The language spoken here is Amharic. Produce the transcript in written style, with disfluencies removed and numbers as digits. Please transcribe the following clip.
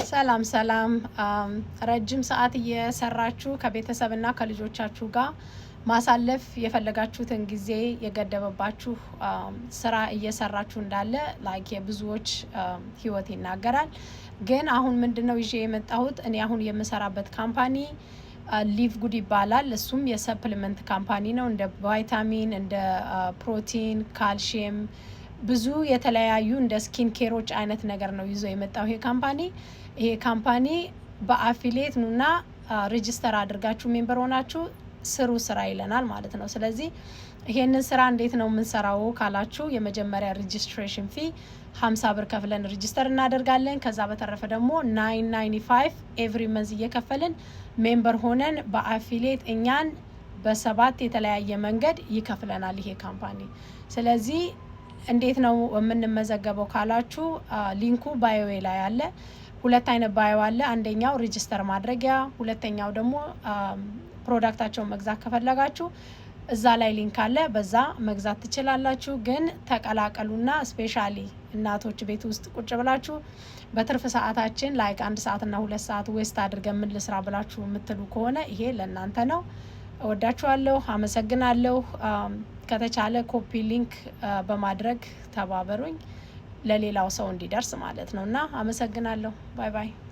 ሰላም ሰላም። ረጅም ሰዓት እየሰራችሁ ከቤተሰብና ከልጆቻችሁ ጋር ማሳለፍ የፈለጋችሁትን ጊዜ የገደበባችሁ ስራ እየሰራችሁ እንዳለ like የብዙዎች ህይወት ይናገራል። ግን አሁን ምንድን ነው ይዤ የመጣሁት፣ እኔ አሁን የምሰራበት company Live Good ይባላል። እሱም የ supplement company ነው። እንደ ቫይታሚን፣ እንደ ፕሮቲን፣ ካልሽየም፣ ብዙ የተለያዩ እንደ skin care ኦች አይነት ነገር ነው ይዞ የመጣው ይሄ company። ይሄ company በ affiliate ኑና register አድርጋችሁ member ሆናችሁ ስሩ ስራ ይለናል ማለት ነው። ስለዚህ ይሄንን ስራ እንዴት ነው የምንሰራው ካላችሁ፣ የመጀመሪያ registration fee 50 ብር ከፍለን register እናደርጋለን። ከዛ በተረፈ ደግሞ 9.95 every month እየከፈልን member ሆነን በ affiliate እኛን በሰባት የተለያየ መንገድ ይከፍለናል ይሄ company። ስለዚህ እንዴት ነው የምንመዘገበው ካላችሁ፣ link ኡ bio ላይ አለ። ሁለት አይነት bio አለ። አንደኛው register ማድረጊያ፣ ሁለተኛው ደግሞ product ኣቸውን መግዛት ከፈለጋችሁ እዛ ላይ link አለ፣ በዛ መግዛት ትችላላችሁ። ግን ተቀላቀሉና especially እናቶች ቤት ውስጥ ቁጭ ብላችሁ በትርፍ ሰዓታችን like 1 ሰዓትና 2 ሰዓት waste አድርገን ምን ልስራ ብላችሁ የምትሉ ከሆነ ይሄ ለእናንተ ነው። እወዳችኋለሁ። አመሰግናለሁ። ከተቻለ copy link በማድረግ ተባበሩኝ ለሌላው ሰው እንዲደርስ ማለት ነው። እና አመሰግናለሁ። Bye bye።